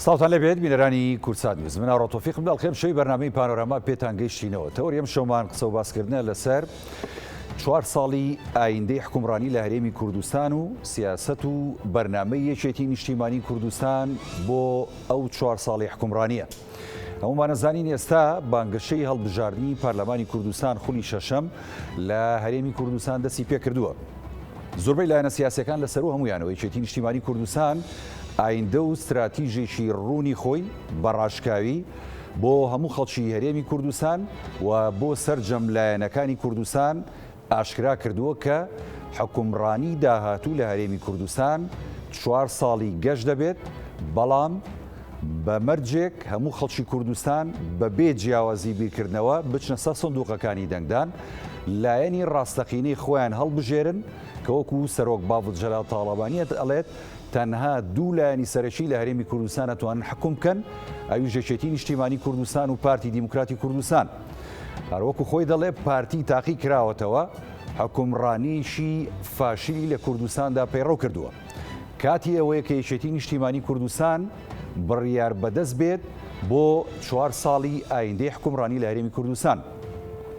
سڵاوتان لێبێت بینەرانی کوردسات نیوز من ئاڕۆ تۆفیقم لە ئەڵقەی ئەمشەوی بەرنامەی پانۆراما پێتان گەیشتینەوە تەوەری ئەمشەومان قسە و باسکردنە لەسەر چوار ساڵی ئایندەی حکومڕانی لە هەرێمی کوردستان و سیاسەت و بەرنامەی یەکێتی نیشتیمانی کوردستان بۆ ئەو چوار ساڵی حکومڕانیە. هەموومان ئەزانین ئێستا بانگەشەی هەڵبژاردنی پەرلەمانی کوردستان خولی شەشەم لە هەرێمی کوردستان دەستی پێکردووە. زۆربەی لایەنە سیاسیەکان لە سەروو هەموویانەوە یەکێتی نیشتیمانی کوردستان ئایندە و ستراتیژێکی ڕوونی خۆی بە ڕاشکاوی بۆ هەموو خەڵکی هەرێمی کوردستان و بۆ سەرجەم لایەنەکانی کوردستان ئاشکرا کردووە کە حوکمڕانی داهاتوو لە هەرێمی کوردستان چوار ساڵی گەش دەبێت، بەڵام بە مەرجێک هەموو خەڵکی کوردستان بە بێ جیاوازی بیرکردنەوە بچنە سەر سندوقەکانی دەنگدان، لایەنی ڕاستەقینەی خۆیان هەڵبژێرن کە وەکو سەرۆک باڤڵ جەلال تاڵەبانی ئەڵێت تەنها دوو لایەنی سەرەکی لە هەرێمی کوردستان ئەتوانن حوکم بکەن ئەویش یەکێتی نیشتیمانی کوردستان و پارتی دیموکراتی کوردستان. هەروەکو خۆی دەڵێ پارتی تاقی کراوەتەوە حوکمڕانیی فاشلی لە کوردستاندا پەیڕەو کردووە. کاتی ئەوەیە کە یەکێتی نیشتیمانی کوردستان بڕیار بەدەست بێت بۆ چوار ساڵی ئایندەی حوکمڕانی لە هەرێمی کوردستان.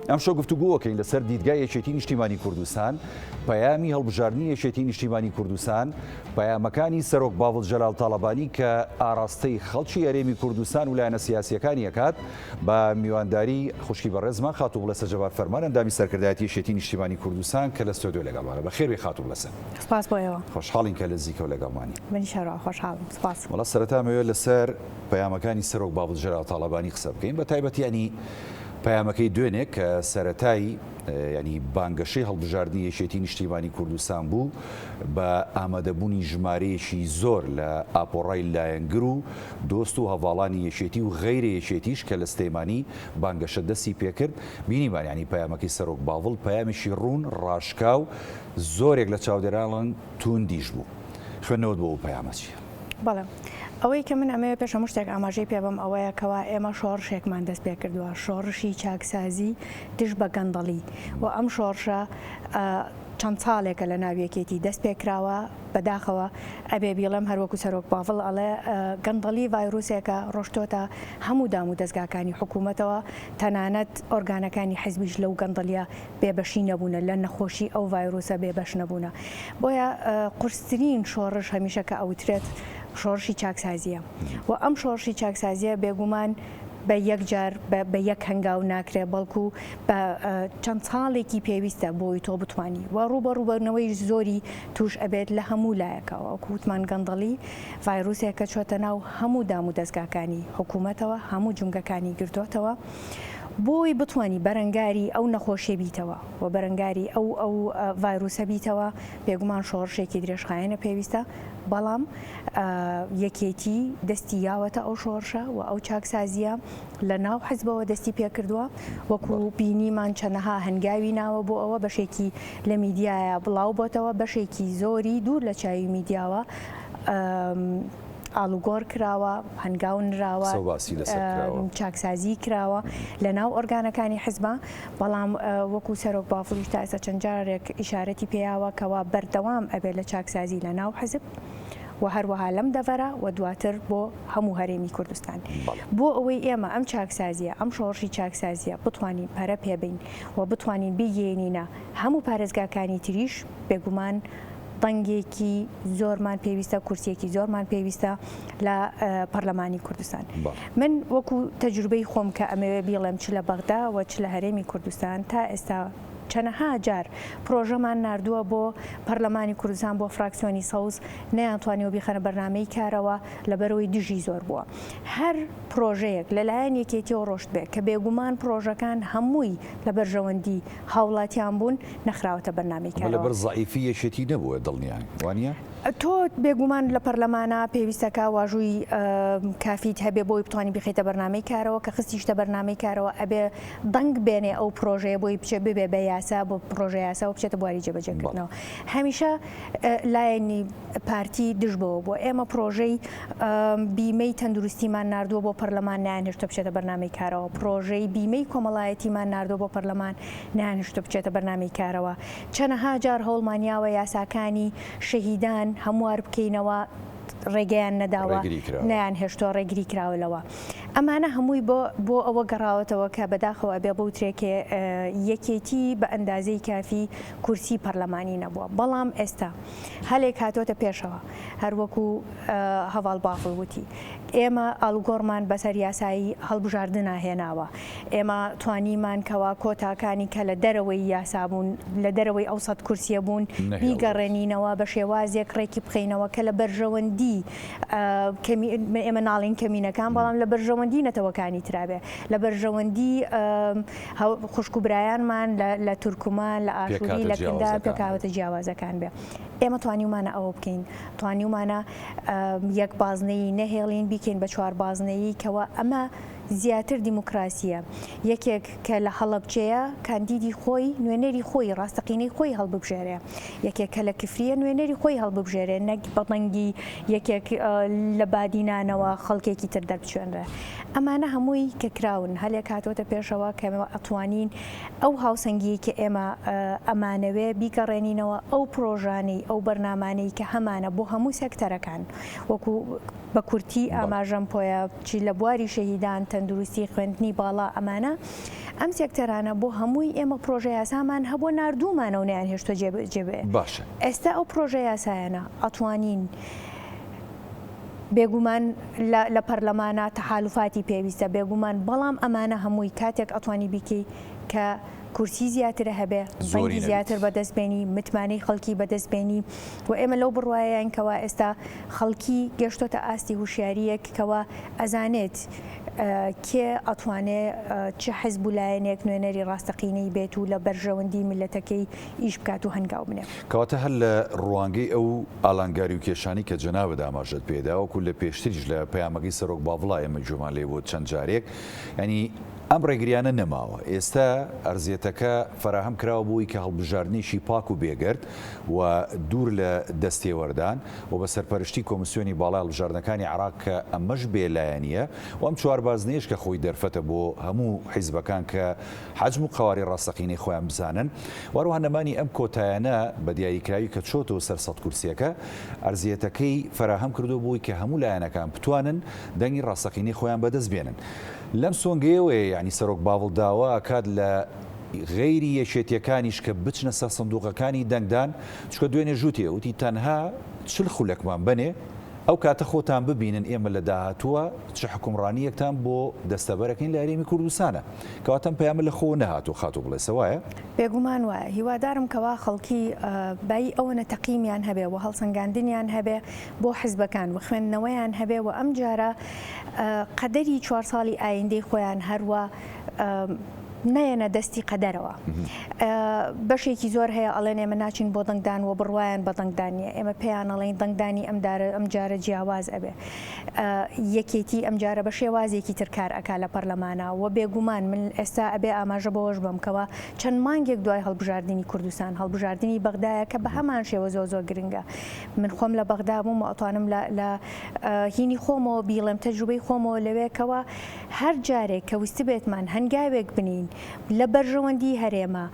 ئەمشەو گفتوگۆ ئەکەین لەسەر دیدگای یەکێتی نیشتیمانی کوردستان، پەیامی هەڵبژاردنی یەکێتی نیشتیمانی کوردستان، پەیامەکانی سەرۆک باڤڵ جەلال تاڵەبانی کە ئاراستەی خەڵکی هەرێمی کوردستان و لایەنە سیاسییەکانی ئەکات بە میوانداری خوشکی بەڕێزمان خاتوو بڵێسە جەبار فەرمان ئەندامی سەرکردایەتی یەکێتی نیشتیمانی کوردستان کە لە ستۆدیۆ لەگەڵمانە. بەخێربێی خاتوو بڵێسە. سپاس بۆ ئێوە. خۆشحاڵین کە لە نزیکەوە لەگەڵمانی. منیش هەروا خۆشحاڵم. سپاس. وەڵا سەرەتا ئەمەوێت لەسەر پەیامەکانی سەرۆک باڤڵ جەلال تاڵەبانی قسە بکەین بە تایبەتی یانی پەیامەکەی دوێنێ کە سەرەتای یانی بانگەشەی هەڵبژاردنی یەکێتی نیشتیمانی کوردستان بوو بە ئامادەبوونی ژمارەیەکی زۆر لە ئاپۆڕای لایەنگر و دۆست و هەڤاڵانی یەکێتی و غەیرە یەکێتیش کە لە سلێمانی بانگەشە دەستی پێکرد بینیمان یانی پەیامەکەی سەرۆک باڤڵ پەیامێکی ڕوون ڕاشکاو زۆرێک لە چاودێران تووندیش بوو خوێندنەوەت بۆ ئەو پەیامە چییە؟ بەڵێ. ئەوەی کە من ئەمەوێ پێش هەموو شتێک ئاماژەی پێ بەم ئەوەیە کەوا ئێمە شۆڕشێکمان دەست پێ کردووە، شۆڕشی چاکسازی دژ بە گەندەڵی و ئەم شۆڕشە چەند ساڵێکە لە ناو یەکێتی دەست پێ کراوە، بەداخەوە ئەبێ بیڵێم هەر وەکو سەرۆک باڤڵ ئەڵێ گەندەڵی ڤایروسێکە ڕۆشتۆتە هەموو دام و دەزگاکانی حکوومەتەوە، تەنانەت ئۆرگانەکانی حزبیش لەو گەندەڵیە بێبەشی نەبوونە، لە نەخۆشی ئەو ڤایرۆسە بێبەش نەبوونە. بۆیە قورسترین شۆڕش هەمیشە کە ئەوترێت شۆڕشی چاکسازییە و ئەم شۆڕشی چاکسازییە بێگومان بە یەک جار بە یەک هەنگاو ناکرێت، بەڵکو بە چەند ساڵێکی پێویستە بۆی تۆ بتوانی و ڕووبەڕووبەرنەوەی زۆری تووش ئەبێت لە هەموو لایەکەوە. وەکو وتمان گەندەڵی ڤایرۆسێکە چۆتە ناو هەموو دامودەزگاکانی حکوومەتەوە، هەموو جومگەکانی گرتۆتەوە. بۆی بتوانی بەرەنگاری ئەو نەخۆشیە بیتەوە و بەرەنگاری ئەو ئەو ڤایروسە بیتەوە بێگومان شۆڕشێکی درێژخایەنە پێویستە بەڵام یەکێتی دەستی یاوەتە ئەو شۆڕشە و ئەو چاکسازیە لە ناو حزبەوە دەستی پێکردووە وەکو بینیمان چەنەها هەنگاوی ناوە بۆ ئەوە بەشێکی لە میدیایە بڵاو بۆتەوە بەشێکی زۆری دوور لە چاوی میدیاوە ئاڵوگۆڕ کراوە، هەنگاو نراوە، قسە و باسی لەسەر کراوە. چاکسازی کراوە لە ناو ئۆرگانەکانی حزبا، بەڵام وەکو سەرۆک بافڵیش تا ئێستا چەند جارێک ئیشارەتی پێیاوە کەوا بەردەوام ئەبێت لە چاکسازی لە ناو حزب و هەروەها لەم دەڤەرە و دواتر بۆ هەموو هەرێمی کوردستان. بۆ ئەوەی ئێمە ئەم چاکسازیە، ئەم شۆڕشی چاکسازیە بتوانین پەرە پێبەین و بتوانین بیگەیەنینە هەموو پارێزگاکانی تریش، بێگومان دەنگێکی زۆرمان پێویستە، کورسیەکی زۆرمان پێویستە لە پەرلەمانی کوردستان. من وەکو تەجروبەی خۆم کە ئەمەوێ بیڵێم چ لە بەغدا و چ لە هەرێمی کوردستان تا ئێستا چەنەها جار پرۆژەمان ناردووە بۆ پەرلەمانی کوردستان بۆ فراکسیۆنی سەوز نەیانتوانیوە بیخەنە بەرنامەی کارەوە لەبەرئەوەی دژی زۆر بووە. هەر پرۆژەیەک لەلایەن یەکێتیەوە ڕۆشت بێ کە بێگومان پرۆژەکان هەمووی لە بەرژەوەندی هاوڵاتیان بوون نەخراوەتە بەرنامەی ئەمە کارەوە. لەبەر زەعیفی یەکێتی نەبووە دڵنیام وانیە؟ تۆ بێگومان لە پەرلەمانا پێویستە کە واژووی کافیت هەبێ بۆی بتوانی بیخەیتە بەرنامەی کارەوە، کە خستیشتە بەرنامەی کارەوە ئەبێ دەنگ بێنێ ئەو پرۆژەیە بۆی بچێ ببێ بە یاسا بۆ پرۆژە یاسا و بچێتە بواری جێبەجێکردنەوە. هەمیشە لایەنی پارتی دژ بەوە بووە. ئێمە پرۆژەی بیمەی تەندروستیمان ناردووە بۆ پەرلەمان نایانهێشتووە بچێتە بەرنامەی کارەوە، پرۆژەی بیمەی کۆمەڵایەتیمان ناردووە بۆ پەرلەمان نایانهێشتووە بچێتە بەرنامەی کارەوە. چەنەها جار هەوڵمان یاوە یاساکانی شەهیدان هەموار بکەینەوە. ڕێگەیان نەداوە نەیان هێشتووە ڕێگری کراوە لەوە. ئەمانە هەمووی بۆ بۆ ئەوە گەڕاوەتەوە کە بەداخەوە ئەبێ بوترێ کە یەکێتی بە ئەندازەی کافی کورسی پەرلەمانی نەبووە بەڵام ئێستا هەلێک هاتۆتە پێشەوە هەروەکو هەڤاڵ بافڵ وتی ئێمە ئاڵوگۆڕمان بەسەر یاسایی هەڵبژاردنا هێناوە ئێمە توانیمان کەوا کۆتاکانی کە لە دەرەوەی یاسا بوون لە دەرەوەی ئەو سەد کورسیە بوون بیگەڕێنینەوە بە شێوازێک ڕێکی بخەینەوە کە لە بەرژەوەندی کەمی ئێمە ناڵین کەمینەکان بەڵام لە بەرژەوەندی نەتەوەکانی ترابێ لە بەرژەوەندی خوشک و برایانمان لە تورکمان لە ئاشووری لە کلدان پێکهاتە جیاوازەکان بێ ئێمە توانیومانە ئەوە بکەین توانیومانە یەک بازنەیی نەهێڵین بیکەین بە چوار بازنەیی کەوا ئەمە زیاتر دیموکراسییە. یەکێک کە لە هەڵەبجەیە کاندیدی خۆی، نوێنەری خۆی، ڕاستەقینەی خۆی هەڵببژێرێ. یەکێک کە لە کفرییە نوێنەری خۆی هەڵببژێرێ نەک بە دەنگی یەکێک لە بادینانەوە خەڵکێکی تر دەربچوێنرێ. ئەمانە هەمووی کە کراون هەلێک هاتۆتە پێشەوە کە ئەتوانین ئەو هاوسەنگیەی کە ئێمە ئەمانەوێ بیگەڕێنینەوە ئەو پرۆژانەی ئەو بەرنامانەی کە هەمانە بۆ هەموو سێکتەرەکان وەکو بە کورتی ئاماژەم پۆیە چی لە بواری شەهیدان، تەندروستی، خوێندنی باڵا ئەمانە ئەم سێکتەرانە بۆ هەمووی ئێمە پرۆژە یاسامان هەبووە ناردوومانە و نەیانهێشتووە جێ جێ بێ. باشە. ئێستا ئەو پرۆژە یاسایانە ئەتوانین بێگومان لە لە پەرلەمانا تەحالوفاتی پێویستە بێگومان بەڵام ئەمانە هەمووی کاتێک ئەتوانی بیکەی کە کورسی زیاترە هەبێ، زۆری دەنگی زیاتر نەبیت. بەدەست بێنی، متمانەی خەڵکی بەدەست بێنی و ئێمە لەو بڕوایەین کەوا ئێستا خەڵکی گەشتۆتە ئاستی هوشیارییەک کەوا ئەزانێت کێ ئەتوانێ چ حزب و لایەنێک نوێنەری ڕاستەقینەی بێت و لە بەرژەوەندی میللەتەکەی ئیش بکات و هەنگاو بنێ. کەواتە هەر لە ڕوانگەی ئەو ئالانگاری و کێشانەی کە جەنابت ئاماژەت پێدا، وەکو لە پێشتریش لە پەیامەکەی سەرۆک باڤڵا ئێمە گوێمان لێ بوو چەند جارێک، یانی ئەم ڕێگریانە نەماوە، ئێستا ئەرزیەتەکە فەراهەم کراوە بۆی کە هەڵبژاردنێکی پاک و بێگەرد و دوور لە دەستێوەردان و بە سەرپەرشتی کۆمسیۆنی باڵای هەڵبژاردنەکانی عێراق کە ئەمەش بێ لایەنییە و ئەم چواربازنەیەش کە خۆی دەرفەتە بۆ هەموو حیزبەکان کە حەجم و قەوارەی ڕاستەقینەی خۆیان بزانن و هەروەها نەمانی ئەم کۆتایانە بە دیاریکراوی کە چۆتەوە سەر سەدکورسیەکە ئەرزیەتەکەی فەراهەم کردووە بۆی کە هەموو لایەنەکان بتوانن دەنگی ڕاستەقینەی خۆیان بەدەست بێنن. لەم سۆنگەیەوەیە یانی سەرۆک باڤڵ داوا ئەکات لە غەیری یەکێتیەکانیش کە بچنە سەر سندوقەکانی دەنگدان، چونکە دوێنێ ژووتێ وتی تەنها 40 خولەکمان بەنێ ئەو کاتە خۆتان ببینن ئێمە لە داهاتووە چ حوکمڕانییەکتان بۆ دەستەبەرەکەین لە هەرێمی کوردستانە. کەواتە ئەم پەیامە لە خۆوە نەهاتووە خاتوو بڵێسە وایە؟ بێگومان وایە. هیوادارم کەوا خەڵکی بایی ئەوەنە تەقیمیان هەبێ و هەڵسەنگاندنیان هەبێ بۆ حزبەکان و خوێندنەوەیان هەبێ و ئەمجارە قەدەری چوار ساڵی ئایندەی خۆیان هەروا نەیەنە دەستی قەدەرەوە. بەشێکی زۆر هەیە ئەڵێن ئێمە ناچین بۆ دەنگدان و بڕوایان بە دەنگدان نییە. ئێمە پێیان ئەڵێین دەنگدانی ئەم جارە جیاواز ئەبێ. یەکێتی ئەم جارە بە شێوازێکی تر کار ئەکا لە پەرلەمانا و بێگومان من ئێستا ئەبێ ئاماژە بەوەش بەم کەوا چەند مانگێک دوای هەڵبژاردنی کوردستان هەڵبژاردنی بەغدایە کە بە هەمان شێوە زۆر زۆر گرنگە. من خۆم لە بەغدا بووم و ئەتوانم لە هینی خۆمەوە بیڵێم تەجروبەی خۆمەوە لەوێ کەوا هەر جارێک کە ویستبێتمان هەنگاوێک بنێین لە بەرژەوەندی هەرێمە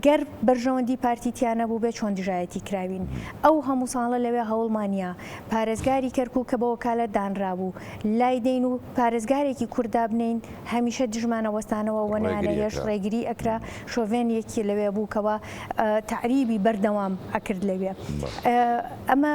گەر بەرژەوەندی پارتی تیا نەبووبێ چۆن دژایەتی کراوین ئەو هەموو ساڵە لەوێ هەوڵمان یا پارێزگاری کەرکوک کە بە وەکالەت دانرابوو لای دەین و پارێزگارێکی کورد دابنێین هەمیشە دژمانە وەستانەوە وە نانەهێشت ڕێگری ئەکرا شۆڤێن یەکی لەوێ بوو کەوا تەعریبی بەردەوام ئەکرد لەوێ ئەمە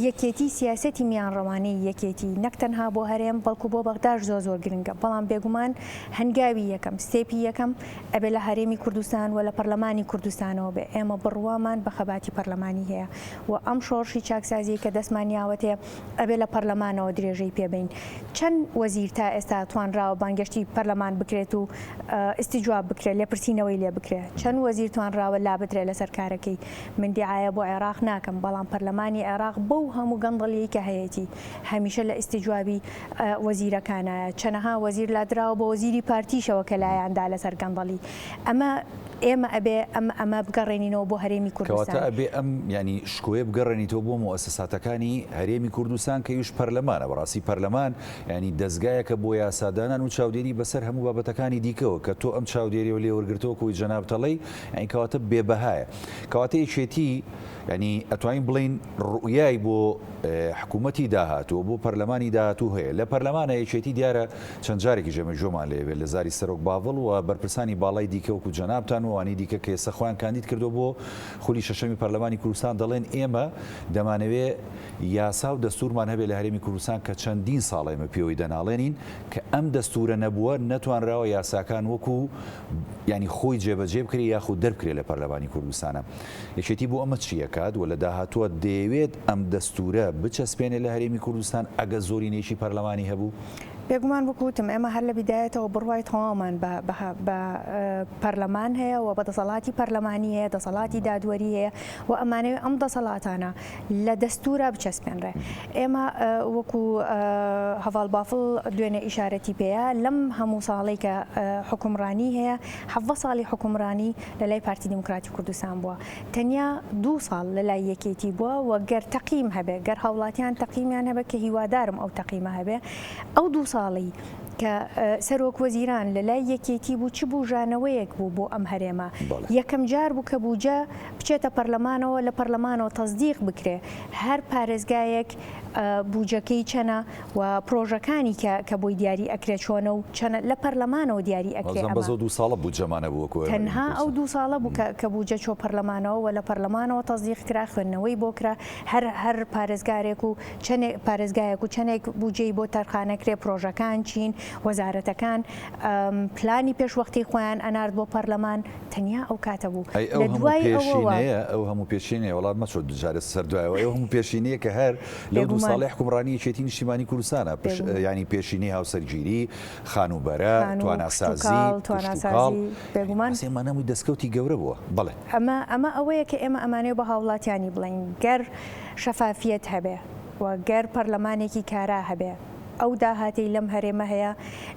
یەکێتی سیاسەتی میانڕەوانەی یەکێتی نەک تەنها بۆ هەرێم بەڵکو بۆ بەغداش زۆر زۆر گرنگە بەڵام بێگومان هەنگاوی یەکەم step ی یەکەم ئەبێ لە هەرێمی کوردستان و لە پەرلەمانی کوردستانەوە بێ ئێمە بڕوامان بە خەباتی پەرلەمانی هەیە و ئەم شۆڕشی چاکسازیەی کە دەستمان یاوەتێ ئەبێ لە پەرلەمانەوە درێژەی پێ بەین چەند وەزیر تا ئێستا توانراوە بانگێشتی پەرلەمان بکرێت و ئیستیجواب بکرێت لێپرسینەوەی لێ بکرێت چەند وەزیر توانراوە لابدرێت لەسەر کارەکەی من دیعایە بۆ عێراق ناکەم بەڵام پەرلەمانی عێراق بەو هەموو گەندەڵیەی کە هەیەتی هەمیشە لە ئیستیجوابی وەزیرەکانایە چەنەها وەزیر لادراوە بە وەزیری پارتیشەوە کە لایاندا لەسەر گەندەڵی ئەمە ئێمە ئەبێ ئەم ئەمە بگەڕێنینەوە بۆ هەرێمی کوردستان. کەواتە ئەبێ ئەم یانی شکۆیە بگەڕێنیتەوە بۆ موئەسەساتەکانی هەرێمی کوردستان کە ئیش پەرلەمانە بەڕاستی پەرلەمان یانی دەزگایەکە بۆ یاسادانان و چاودێری بەسەر هەموو بابەتەکانی دیکەوە کە تۆ ئەم چاودێریەو لێ وەرگرتەوە کۆی جەنابت ئەڵێی یانی کەواتە بێ بەهایە کەواتە یەکێتی یانی ئەتوانین بڵێین ڕوئیای بۆ. حکوومەتی داهاتوو و بۆ پەرلەمانی داهاتوو هەیە. لە پەرلەمانە یەکێتی دیارە چەند جارێکیش ئێمە گوێمان لێ بێت لە زاری سەرۆک باڤڵ و بەرپرسانی باڵای دیکە وەکو جەنابتان و ئەوانەی دیکە کە ئێستا خۆیان کاندید کردووە بۆ خولی شەشەمی پەرلەمانی کوردستان دەڵێن ئێمە دەمانەوێ یاسا و دەستوورمان هەبێ لە هەرێمی کوردستان کە چەندین ساڵە ئێمە پێوەی دەناڵێنین کە ئەم دەستوورە نەبووە نەتوانراوە یاساکان وەکو یانی خۆی جێبەجێ بکرێ یاخود دەربکرێ لە پەرلەمانی کوردستانە. یەکێتی بۆ ئەمە چی ئەکات و لە داهاتووە دەیەوێت ئەم دەستوورە بچەسپێنێ لە هەرێمی کوردستان ئەگەر زۆرینەیەکی پەرلەمانی هەبوو؟ بێگومان وەک وتم ئێمە هەر لە بیدایەتەوە بڕوای تەواومان بە بە پەرلەمان هەیە و بە دەسەڵاتی پەرلەمانی هەیە، دەسەڵاتی دادوەری هەیە و ئەمانەوێ ئەم دەسەڵاتانە لە دەستوورا بچەسپێنرێ. ئێمە وەکو هەڤاڵ بافڵ دوێنێ ئیشارەتی پێیا لەم هەموو ساڵەی کە حوکمڕانی هەیە 17 ساڵی حوکمڕانی لە لای پارتی دیموکراتی کوردستان بووە تەنیا دوو ساڵ لە لای یەکێتی بووە و گەر تەقیم هەبێ گەر هاوڵاتیان تەقیمیان هەبێ کە هیوادارم ئەو تەقیمە هەبێ ئەو دوو ساڵی کە سەرۆک وەزیران لە لای یەکێتی بوو چ بوژانەوەیەک بوو بۆ ئەم هەرێمە یەکەم جار بوو کە بوجە بچێتە پەرلەمانەوە لە پەرلەمانەوە تەسدیق بکرێ هەر پارێزگایەک بوجەکەی چەنە و پرۆژەکانی کە کە بۆی دیاری ئەکرێ چۆنە و چەنە لە پەرلەمانەوە دیاری ئەکرێ ئەمە. بەس ئەو دوو ساڵە بودجەمان هەبوو وەکو هەرێمی تەنها ئەو کوردستان. دوو ساڵە بوو کە کە بودجە چۆ پەرلەمانەوە و لە پەرلەمانەوە تەسدیق کرا خوێندنەوەی بۆ کرا هەر هەر پارێزگارێک و چەنێک پارێزگایەک و چەنێک بودجەی بۆ تەرخانەکرێ پرۆژەکان چین وەزارەتەکان پلانی پێشوەختی خۆیان ئەنارد بۆ پەرلەمان تەنیا ئەو کاتە بوو ئەی ئەو لە هەموو دوای ئەوەوە. پێشینەیە ئەو هەموو پێشینەیە وەڵا مەچۆ جارێ سەر دوایەوە ئەو هەموو پێشینەیە کە هەر لەو دوو بێگومان. ساڵەی حوکمڕانی یەکێتی نیشتیمانی کوردستانە پش بێگومان. یانی پێشینەی هاوسەرگیری، خانووبەرە، خانوو، تواناسازی، کشتوکاڵ، کشتوکاڵ، تواناسازی، یانی بێگومان. بەڕاستی ئەمانە هەمووی دەستکەوتی گەورە بووە. بەڵێ. ئەمە ئەمە ئەوەیە کە ئێمە ئەمانەوێ بە هاوڵاتیانی بڵێین گەر شەفافیەت هەبێ و گەر پەرلەمانێکی کارا هەبێ ئەو داهاتەی لەم هەرێمە هەیە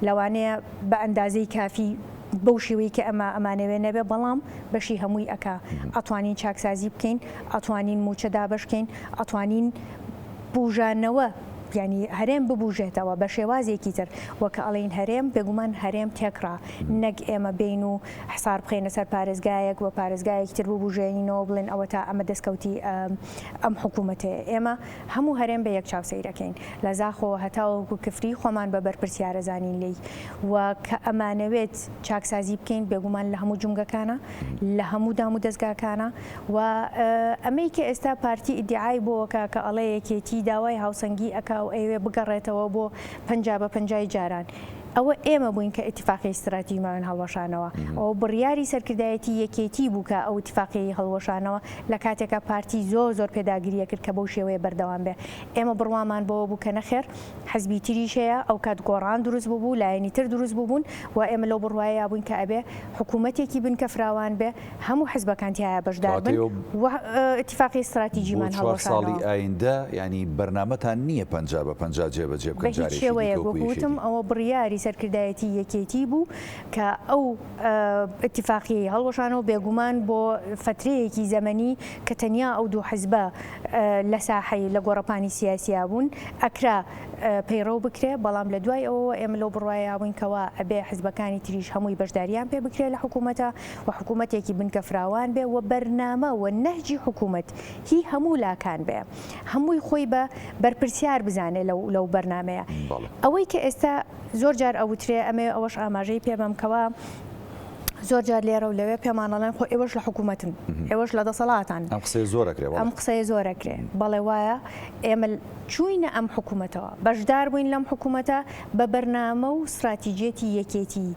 لەوانەیە بە ئەندازەی کافی بەو شێوەی کە ئەمە ئەمانەوێ نەبێ بەڵام بەشی هەمووی ئەکا ئەتوانین چاکسازی بکەین ئەتوانین موچە دابەش کەین ئەتوانین بوژانەوە یانی هەرێم ببوژێتەوە بە شێوازێکی تر وە کە ئەڵێین هەرێم بێگومان هەرێم تێکڕا نەک ئێمە بێین و حسار بخەینە سەر پارێزگایەک و پارێزگایەکی تر ببوژێنینەوە بڵێن ئەوەتا ئەمە دەستکەوتی ئەم حکوومەتەیە ئێمە هەموو هەرێم بە یەک چاو سەیرەکەین لە زاخۆوە هەتاوەکو کفری خۆمان بە بەرپرسیارەزانین لێی و کە ئەمانەوێت چاکسازی بکەین بێگومان لە هەموو جومگەکانە لە هەموو دام و دەزگاکانە و ئەمەی کە ئێستا پارتی ئیدیعای بۆ ئەکا کە ئەڵێ یەکێتی داوای هاوسەنگی ئەکا و ئەیەوێ بگەڕێتەوە بۆ 50 بە پەنجای جاران ئەوە ئێمە بووین کە ئیتیفاقیەی ستراتیژمان هەڵوەشانەوە ئەوە بڕیاری سەرکردایەتی یەکێتی بوو کە ئەو ئیتیفاقیەی هەڵوەشانەوە لە کاتێکا پارتی زۆر زۆر پێداگریە کرد کە بەو شێوەیە بەردەوام بێ ئێمە بڕوامان بەوە بوو کە نەخێر حزبی تریش هەیە، ئەوکات گۆڕان دروست بووبوو، لایەنی تر دروست بووبوون و ئێمە لەو بڕوایەیا بووین کە ئەبێ حکوومەتێکی بنکە فراوان بێ، هەموو حزبەکان تیایا بەشدار بن و ئیتیفاقی بۆ ستراتیجیمان چوار ساڵی هەڵوەشانەوە. ئایندە یانی بەرنامەتان نییە 50 بە 50 جێبەجێ بە بکەن هیچ جارێکی دیکە شێوەیەک، وەکو وەکو وتم یەکێتی؟ ئەوە بڕیاری سەرکردایەتی یەکێتی بوو کە ئەو ئیتیفاقیەی هەڵوەشانەوە، بێگومان بۆ فەترەیەکی زەمەنی کە تەنیا ئەو دوو حزبە لە ساحەی لە گۆڕەپانی سیاسیا بوون ئەکرا پەیڕەو بکرێ، بەڵام لە دوای ئەوەوە ئێمە لەو بڕوایەیا بووین کەوا ئەبێ حزبەکانی تریش هەمووی بەشداریان پێ بکرێ لە حکوومەتا و حکوومەتێکی بنکە فراوان بێ و بەرنامە و نەهجی حکوومەت هی هەموو لاکان بێ هەمووی خۆی بە بەرپرسیار بزانێ لەو لەو بەرنامەیە. ئەوەی کە ئێستا زۆر جار ئەوترێ ئەمەوێ ئەوەش ئاماژەی پێ بەم کەوا زۆر جار لێرە و لەوێ پێمان ئەڵێن خۆ ئێوەش لە حکوومەتن ئێوەش لە دەسەڵاتان. ئەم قسەیە زۆر ئەکرێ بەڵێ. ئەم قسەیە زۆر ئەکرێ بەڵێ وایە ئێمە چووینە ئەم حکوومەتەوە بەشدار بووین لەم حکوومەتە بە بەرنامە و ستراتیجیەتی یەکێتی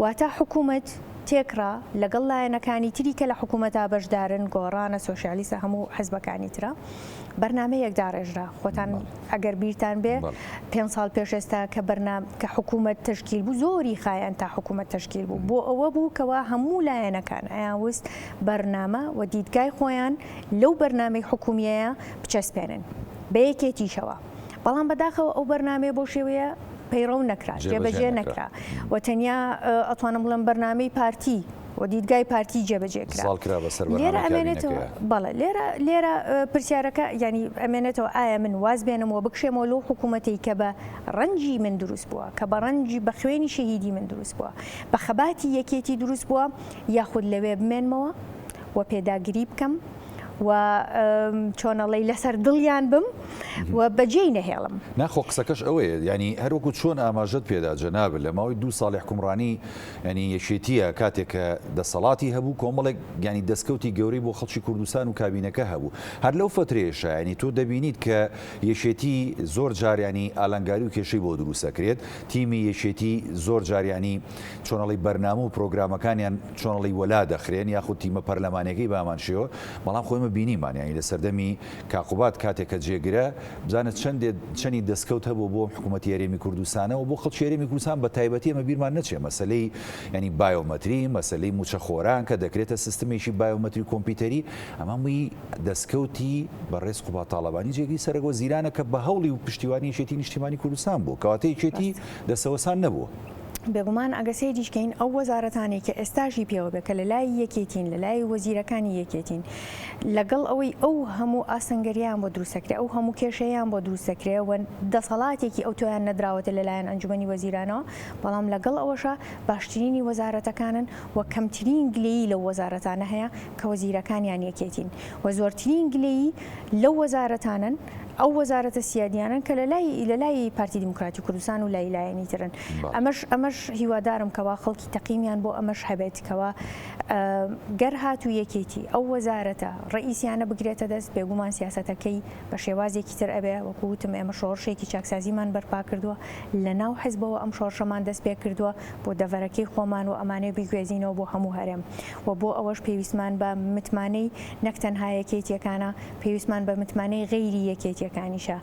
واتە حکوومەت تێکڕا لەگەڵ لایەنەکانی تری کە لە حکوومەتا بەشدارن گۆڕانە سۆسیالیستە هەموو حزبەکانی ترە بەرنامەیەک داڕێژرا خۆتان ئەگەر بیرتان بێ پێنج ساڵ پێش ئێستا کە بەرنام کە حکوومەت تەشکیل بوو زۆری خایەن تا حکوومەت تەشکیل بوو بۆ ئەوە بوو کەوا هەموو لایەنەکان ئەیان وست بەرنامە و دیدگای خۆیان لەو بەرنامەی حکوومیەیە بچەسپێنن بە یەکێتیشەوە بەڵام بەداخەوە ئەو بەرنامەیە بەو شێوەیە پەیڕەو نەکرا جێبەجێ نەکرا و تەنیا ئەتوانم بڵێم بەرنامەی پارتی و دیدگای پارتی جێبەجێ کرا. زاڵ کرا بەسەر لێرە بەرنامەی ئەمێنێتەوە کابینەکەیا. بەڵێ لێرە لێرە پرسیارەکە یانی ئەمێنێتەوە ئایا من واز بێنم و بکشێمەوە لەو حکوومەتەی کە بە ڕەنجی من دروست بووە کە بە ڕەنجی بە خوێنی شەهیدی من دروست بووە بە خەباتی یەکێتی دروست بووە یاخود لەوێ بمێنمەوە و پێداگری بکەم. و چۆنەڵی لەسەر دڵیان بم و بەجێی نەهێڵم. نا خۆ قسەکەش ئەوەیە یانی هەر وەکو چۆن ئاماژەت پێدا جەنابت لە ماوەی دوو ساڵی حکومڕانی یانی یەکێتیە کاتێک کە دەسەڵاتی هەبوو کۆمەڵێک یانی دەستکەوتی گەورەی بۆ خەڵکی کوردستان و کابینەکە هەبوو هەر لەو فەترەیەشا یانی تۆ دەبینیت کە یەکێتی زۆر جار یانی ئالنگاری و کێشەی بۆ دروست ئەکرێت تیمی یەکێتی زۆر جار یانی چۆنەڵی بەرنامە و پرۆگرامەکانیان چۆنەڵی وەلا دەخرێن یاخود تیمە پەرلەمانیەکەی بە هەمان شێوە بەڵام خۆ ئێمە بینیمان یانی لە سەردەمی کاک قوباد کاتێک کە جێگرە بزانە چەندێ چەنی دەستکەوت هەبوو بۆ حکوومەتی هەرێمی کوردستانە و بۆ خەڵکی هەرێمی کوردستان بە تایبەتی ئەمە بیرمان نەچێ مەسەلەی یانی بایۆمەتری مەسەلەی مووچەخۆران کە دەکرێتە سیستمێکی بایۆمەتری و کۆمپیوتەری ئەمە هەمووی دەستکەوتی بەڕێز قوباد تاڵەبانی جێگری سەرەک وەزیرانە کە بە هەوڵی و پشتیوانی یەکێتی نیشتیمانی کوردستان بوو کەواتە یەکێتی دەستەوەسان نەبووە. بێگومان ئەگەر سەیریش کەین ئەو وەزارەتانەی کە ئێستاشی پێوە بێ کە لە لای یەکێتین لە لای وەزیرەکانی یەکێتین لەگەڵ ئەوەی ئەو هەموو ئاستەنگەریان بۆ دروست دەکرێ ئەو هەموو کێشەیان بۆ دروست دەکرێ و دەسەڵاتێکی ئەوتۆیان نەدراوەتە لەلایەن ئەنجومەنی وەزیرانەوە بەڵام لەگەڵ ئەوەشا باشترینی وەزارەتەکانن و کەمترین گلەیی لەو وەزارەتانە هەیە کە وەزیرەکانیان یەکێتین و زۆرترین گلەیی لەو وەزارەتانەن ئەو وەزارەتە سیادیانەن کە لە لای لە لای پارتی دیموکراتی کوردستان و لای لایەنی ترن ئەمەش ئەمەش هیوادارم کەوا خەڵکی تەقیمیان بۆ ئەمەش هەبێت کەوا گەر هاتوو یەکێتی ئەو وەزارەتە ڕئیسیانە بگرێتە دەست بێگومان سیاسەتەکەی بە شێوازێکی تر ئەبێ وەکو وتم ئێمە شۆڕشێکی چاکسازیمان بەرپا کردووە لە ناو حزبەوە ئەم شۆڕشەمان دەست پێ کردووە بۆ دەڤەرەکەی خۆمان و ئەمانەوێ بیگوێزینەوە بۆ هەموو هەرێم و بۆ ئەوەش پێویستمان بە متمانەی نەک تەنها یەکێتیەکانە پێویستمان بە متمانەی غەیری یەکێتیەکانیشە،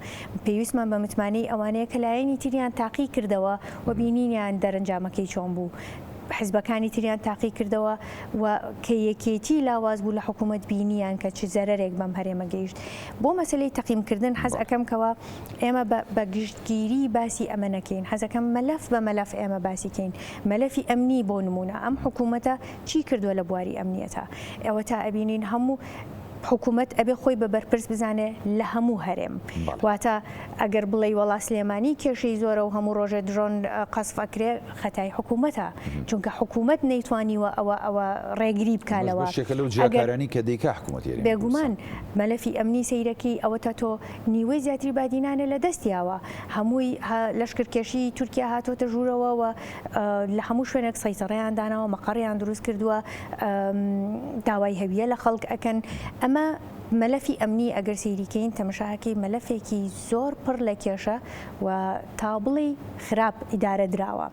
پێویستمان بە متمانەی ئەوانەیە کە لایەنی تریان تاقی کردەوە و بینینیان دەرەنجامەکەی چۆن بوو. حزبەکانی تریان تاقی کردەوە و کە یەکێتی لاواز بوو لە حکوومەت بینیان کە چ زەرەرێک بەم هەرێمە گەیشت. بۆ مەسەلەی تەقیم کردن حەز ئەکەم کەوا ئێمە بە بە گشتگیری باسی ئەمە نەکەین، حەز ئەکەم مەلەف بە مەلەف ئێمە باسی کەین. مەلەفی ئەمنی بۆ نموونە ئەم حکوومەتە چی کردووە لە بواری ئەمنیەتا؟ ئەوەتا ئەبینین هەموو حکومەت ئەبێ خۆی بە بەرپرس بزانێ لە هەموو هەرێم واتە ئەگەر بڵێی وەڵا سلێمانی کێشەی زۆرە و هەموو ڕۆژێ درۆن قەسف ئەکرێ خەتای حکومەتە چونکە حکومەت نەیتوانیوە ئەوە ئەوە ڕێگری بکا لەوە بەشێکە لەو جیاکارانی کە دەیکا حکومەتی هەرێمی بێگومان مەلەفی ئەمنی سەیرەکەی ئەوەتا تۆ نیوەی زیاتری بادینانێ لە دەست یاوە هەمووی لەشکرکێشی تورکیا هاتۆتە ژوورەوە و لە هەموو شوێنێک سەیتەڕەیان داناوە، مەقەڕیان دروست کردووە، داوای هەویە لە خەڵک ئەکەن. ئەمە مەلەفی ئەمنی ئەگەر سەیری کەین تەمەشاکەی مەلەفێکی زۆر پڕ لە کێشە و تا بڵێی خراپ ئیدارە دراوە.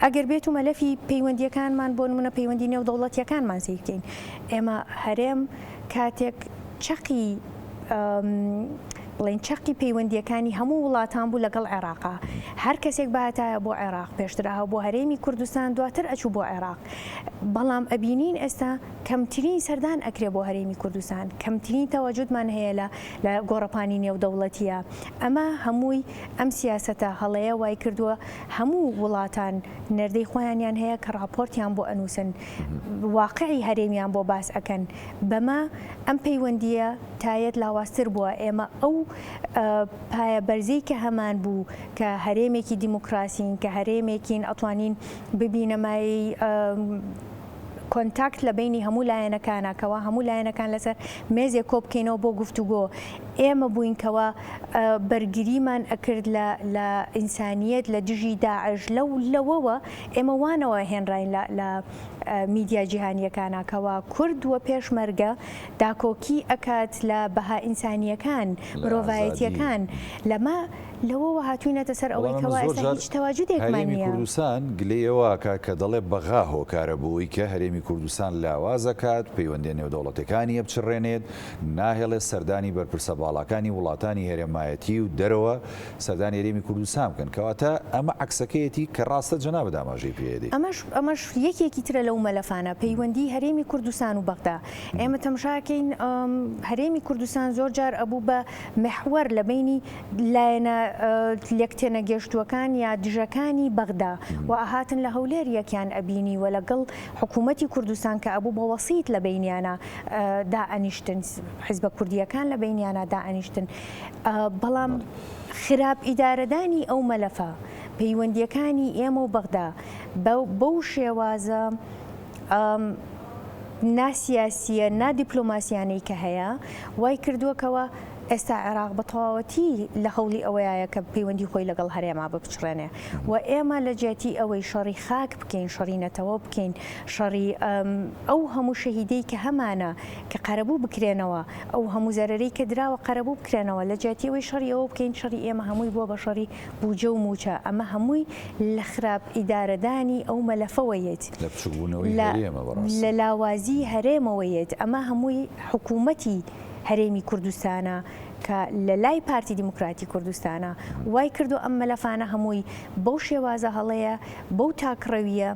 ئەگەر بێت و مەلەفی پەیوەندییەکانمان بۆ نمونە پەیوەندی نێودەوڵەتییەکانمان سەیر کەین ئێمە هەرێم کاتێک چەقی بڵێین چەقی پەیوەندییەکانی هەموو وڵاتان بوو لەگەڵ عێراقا. هەر کەسێک بهاتایە بۆ عێراق، پێشتر ئه بۆ هەرێمی کوردستان، دواتر ئەچوو بۆ عێراق. بەڵام ئەبینین ئێستا کەمترین سەردان ئەکرێ بۆ هەرێمی کوردستان، کەمترین تەواجودمان هەیە لە لە گۆڕەپانی نێودەوڵەتییا. ئەمە هەمووی ئەم سیاسەتە هەڵەیە وای کردووە هەموو وڵاتان نێردەی خۆیانیان هەیە کە ڕاپۆرتیان بۆ ئەنووسن، واقعی هەرێمیان بۆ باس ئەکەن. بەمە ئەم پەیوەندییە تایەت لاوازتر بووە، ئێمە ئەو پایە بەرزەی کە هەمان بوو کە هەرێمێکی دیموکراسین، کە هەرێمێکین ئەتوانین ببینە مایەی کۆنتاکت لە بەینی هەموو لایەنەکانا، کەوا هەموو لایەنەکان لەسەر مێزێک کۆ بکەینەوە بۆ گفتوگۆ، ئێمە بووین کەوا بەرگریمان ئەکرد لە لە ئینسانیەت لە دژی داعش، لەو لەوەوە ئێمە وانەوە هێنراین لە لە میدیا جیهانیەکانا کەوا کورد و پێشمەرگە داکۆکی ئەکات لە بەها ئینسانیەکان، مرۆڤایەتیەکان، لەمە لەوەوە هاتوینەتە سەر ئەوەی کەوا ئێستا هیچ تەواجودێکمان هەرێمی نیە. کوردستان گلەی ئەوە ئەکا کە دەڵێ بەغا هۆکارە بۆوەی کە هەرێمی کوردستان لاواز ئەکات، پەیوەندیە نێودەوڵەتیەکانی ئەپچڕێنێت، ناهێڵێت سەردانی بەرپرسە باڵاکانی وڵاتانی هەرێمایەتی و دەرەوە سەردانی هەرێمی کوردستان بکەن، کەواتە ئەمە عەکسەکەیەتی کە ڕاستە جەنابت ئاماژەی پێ ئەدەی. ئەمەش ئەمەش یەکێکی ترە لەو مەلەفانە، پەیوەندی هەرێمی کوردستان و بەغدا. ئێمە تەمشاکەین هەرێمی کوردستان زۆر جار ئەبوو بە میحوەر لە بەینی لایەنە لێکتێنەگەشتووەکان یا دژەکانی بەغدا و ئەهاتن لە هەولێر یەکیان ئەبینی و لەگەڵ حکوومەتی کوردستان کە ئەبوو بە وەسیت لە بەینیانا دائەنیشتن، حیزبە کوردییەکان لە بەینیانا دائەنیشتن. بەڵام خراپ ئیدارەدانی ئەو مەلەفە، پەیوەندییەکانی ئێمە و بەغدا بەو شێوازە. ناسیاسییە نادیپلۆماسیانەی کە هەیە وای کردووە کەوا ئێستا عێراق بە تەواوەتی لە هەوڵی ئەوەیایە کە پەیوەندی خۆی لەگەڵ هەرێما بپچڕێنێ و ئێمە لە جیاتی ئەوەی شەڕی خاک بکەین، شەڕی نەتەوە بکەین، شەڕی ئەو هەموو شەهیدەی کە هەمانە کە قەرەبوو بکرێنەوە، ئەو هەموو زەرەرەی کە دراوە قەرەبوو بکرێنەوە، لە جیاتی ئەوەی شەڕی ئەوە بکەین، شەڕی ئێمە هەمووی بووە بە شەڕی بوجە و مووچە، ئەمە هەمووی لە خراپ ئیدارەدانی ئەو مەلەفەوە یەت. لە بچووکبوونەوەی هەرێمە بەڕاستی. لە لاوازیی هەرێمەوە یەت، ئەمە هەمووی حکوومەتی هەرێمی کوردستانە کە لە لای پارتی دیموکراتی کوردستانە وای کردووە ئەم مەلەفانە هەمووی بەو شێوازە هەڵەیە، بەو تاکڕەوییە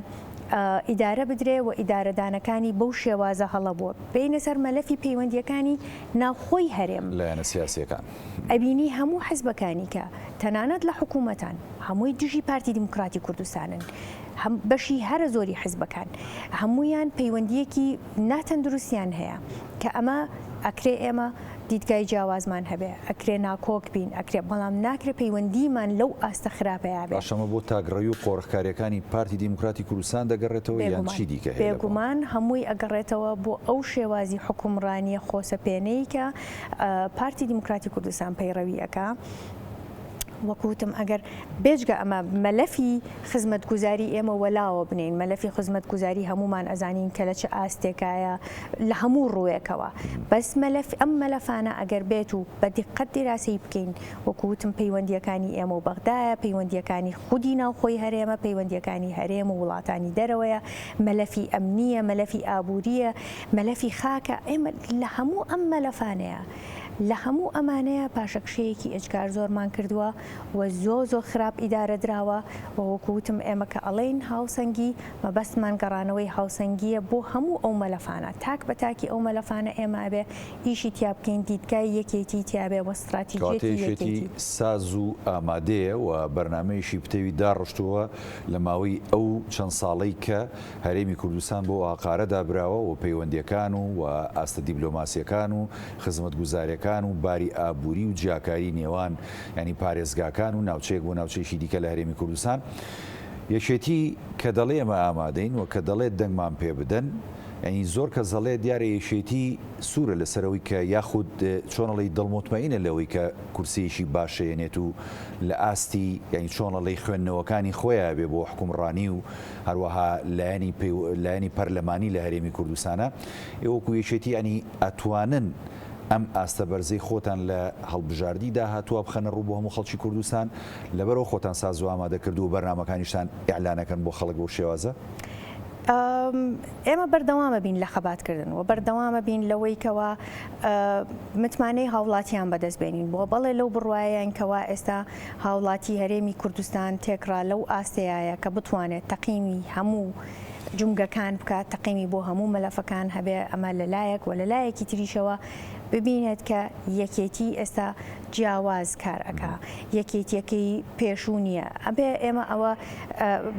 ئیدارە بدرێ و ئیدارەدانەکانی بەو شێوازە هەڵە بووە. بێینە سەر مەلەفی پەیوەندییەکانی ناوخۆی هەرێم. لایەنە سیاسییەکان. ئەبینی هەموو حزبەکانی کە تەنانەت لە حکوومەتان هەمووی دژی پارتی دیموکراتی کوردستانن، بەشی هەرە زۆری حزبەکان هەموویان پەیوەندییەکی ناتەندروستیان هەیە کە ئەمە ئەکرێ ئێمە دیدگای جیاوازمان هەبێ، ئەکرێ ناکۆک بین، ئەکرێ بەڵام ناکرێ پەیوەندیمان لەو ئاستە خراپەیا بێ. باشە ئەمە بۆ تاکڕەوی و قۆرخکارییەکانی پارتی دیموکراتی کوردستان دەگەڕێتەوە یان بێگومان چی دیکە هەیە لە پاڵ؟ بێگومان هەمووی ئەگەڕێتەوە بۆ ئەو شێوازی حوکمڕانییە خۆسەپێنەی کە پارتی دیموکراتی کوردستان پەیڕەوی ئەکا. وەک وتم ئەگەر بێجگە ئەمە مەلەفی خزمەتگوزاری ئێمە وەلاوە بنێین، مەلەفی خزمەتگوزاری هەموومان ئەزانین کە لە چ ئاستێکایە لە هەموو ڕووێکەوە، بەس مەلەف ئەم مەلەفانە ئەگەر بێت و بە دیققەت دیراسەی بکەین، وەکو وتم پەیوەندییەکانی ئێمە و بەغدایە، پەیوەندییەکانی خودی ناوخۆی هەرێمە، پەیوەندییەکانی هەرێم و وڵاتانی دەرەوەیە، مەلەفی ئەمنییە، مەلەفی ئابوورییە، مەلەفی خاکە، ئێمە لە هەموو ئەم مەلەفانەیە لە هەموو ئەمانەیە پاشەکشەیەکی ئێجگار زۆرمان کردووە و زۆ زۆر خراپ ئیدارە دراوە و وەکو وتم ئێمە کە ئەڵێین هاوسەنگی مەبەستمان گەڕانەوەی هاوسەنگییە بۆ هەموو ئەو مەلەفانە تاک بە تاکی ئەو مەلەفانە ئێمە ئەبێ ئیشی تیا بکەین دیدگای یەکێتی تیا بێ و کەواتە ستراتیجیەتی یەکێتی یەکێتی. ساز و ئامادەیە و بەرنامەیەکی پتەوی داڕشتووە لە ماوەی ئەو چەند ساڵەی کە هەرێمی کوردستان بۆ ئاقارەدا براوە و پەیوەندیەکان و و ئاستە دیبلۆماسیەکان و خزمەتگوزاریەکان و باری ئابوری و جیاکاری نێوان یانی پارێزگاکان و ناوچەیەک بۆ ناوچەیەکی دیکە لە هەرێمی کوردستان یەکێتی کە دەڵێ ئێمە ئامادەین و کە دەڵێت دەنگمان پێ بدەن یانی زۆر کەس دەڵێ دیارە یەکێتی سوورە لەسەر ئەوەی کە یاخود چۆن ئەڵێی دڵ موتمەئینە لەوەی کە کورسیەکی باش ئەیەنێت و لە ئاستی یانی چۆن ئەڵێی خوێندنەوەکانی خۆیا بێ بۆ حوکمڕانی و هەروەها لایەنی لایەنی پەرلەمانی لە هەرێمی کوردستانە ئێوە وەکو یەکێتی یانی ئەتوانن ئەم ئاستە بەرزەی خۆتان لە هەڵبژاردنی داهاتووە بخەنە ڕوو بۆ هەموو خەڵکی کوردستان لەبەرەوە خۆتان ساز و ئامادە کردووە و بەرنامەکانیشتان ئیعلانەکەن بۆ خەڵک بەو شێوازە؟ ئێمە بەردەوامە بین لە خەباتکردن و بەردەوامە بین لەوەی کەوا متمانەی هاوڵاتیان بەدەست بێنین بۆ بەڵێ لەو بڕوایەین کەوا ئێستا هاوڵاتی هەرێمی کوردستان تێکڕا لەو ئاستەیایە کە بتوانێت تەقیمی هەموو جومگەکان بکات، تەقیمی بۆ هەموو مەلەفەکان هەبێ، ئەمە لە لایەک و لە لایەکی تریشەوە ببینێت کە یەکێتی ئێستا جیاواز کار ئەکا، یەکێتیەکەی پێشوو نییە. ئەبێ ئێمە ئەوە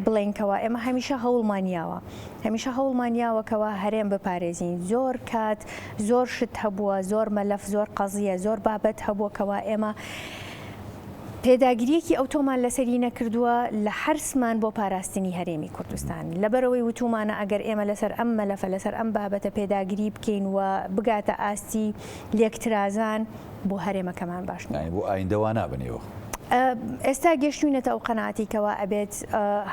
بڵێین کەوا ئێمە هەمیشە هەوڵمان یاوە، هەمیشە هەوڵمان یاوە کەوا هەرێم بپارێزین، زۆر کات زۆر شت هەبووە، زۆر مەلەف، زۆر قەزیە، زۆر بابەت هەبووە کەوا ئێمە پێداگرییەکی ئەوتۆمان لەسەری نەکردووە لە حەرسمان بۆ پاراستنی هەرێمی کوردستان. لەبەرئەوەی وتوومانە ئەگەر ئێمە لەسەر ئەم مەلەفە، لەسەر ئەم بابەتە پێداگری بکەین و بگاتە ئاستی لێکترازان، بۆ هەرێمەکەمان باش نییە. یانی بۆ ئایندە وا نابن ئێوە؟ ئێستا گەشتوینەتە ئەو قەناعەتەی کەوا ئەبێت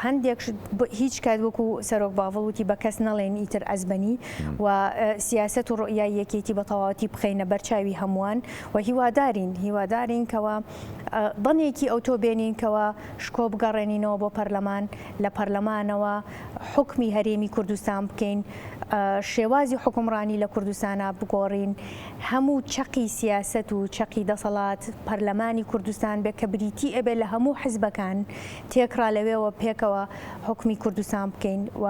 هەندێک شت هیچ کات وەکو سەرۆک باڤڵ وتی بە کەس نەڵێن ئیتر ئەزبەنی و سیاسەت و ڕوئیای یەکێتی بە تەواوەتی بخەینە بەر چاوی هەمووان و هیوادارین هیوادارین کەوا دەنگێکی ئەوتۆ بێنین کەوا شکۆ بگەڕێنینەوە بۆ پەرلەمان لە پەرلەمانەوە حوکمی هەرێمی کوردستان بکەین شێوازی حوکمڕانی لە کوردستانا بگۆڕین هەموو چەقی سیاسەت و چەقی دەسەڵات پەرلەمانی کوردستان بێ کە بریتی ئەبێ لە هەموو حزبەکان تێکڕا لەوێوە پێکەوە حوکمی کوردستان بکەین و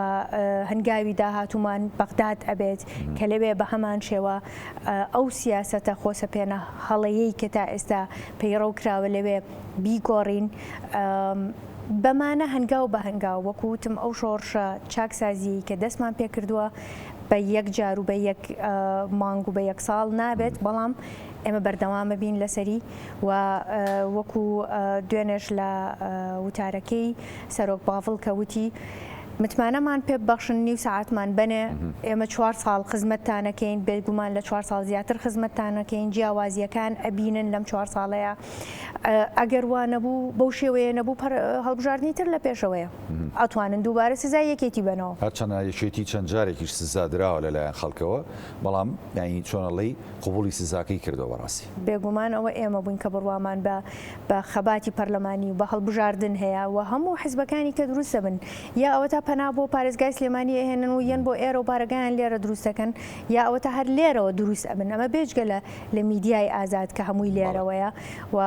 هەنگاوی داهاتوومان بەغداد ئەبێت کە لەوێ بە هەمان شێوە ئەو سیاسەتە خۆسەپێنە هەڵەیەی کە تا ئێستا پەیڕەو کراوە لەوێ بیگۆڕین. بەمانە هەنگاو بە هەنگاو وەکو وتم ئەو شۆڕشە چاکسازییەی کە دەستمان پێکردووە بە یەک جار و بە یەک مانگ و بە یەک ساڵ نابێت، بەڵام ئێمە بەردەوامە بین لەسەری و وەکو دوێنێش لە وتارەکەی سەرۆک باڤڵ کە وتی، متمانەمان پێ ببەخشن نیو سەعاتمان بەنێ ئێمە چوار ساڵ خزمەتتانەکەین بێگومان لە چوار ساڵ زیاتر خزمەتتانەکەین جیاوازیەکان ئەبینن لەم چوار ساڵەیە ئەگەر وا نەبوو بەو شێوەیە نەبوو هەڵبژاردنی تر لە پێشەوەیە ئەتوانن دووبارە سزای یەکێتی بەنەوە. هەرچەندە یەکێتی چەند جارێکیش سزا دراوە لەلایەن خەڵکەوە بەڵام یانی چۆن ئەڵێی قبوڵی سزاکەی کردوە بەڕاستی. بێگومان ئەوە ئێمە بووین کە بڕوامان بە بە خەباتی پەرلەمانی و بە هەڵبژاردن هەیە و هەموو حزبەکانی کە دروست دەبن یا ئەوەتا پەنا بۆ پارێزگای سلێمانی ئەهێنن و یەن بۆ ئێرە و بارەگایان لێرە دروست دەکەن یا ئەوەتا هەر لێرەوە دروست ئەبن ئەمە بێجگە لە لە میدیای ئازاد کە هەمووی لێرەوەیە و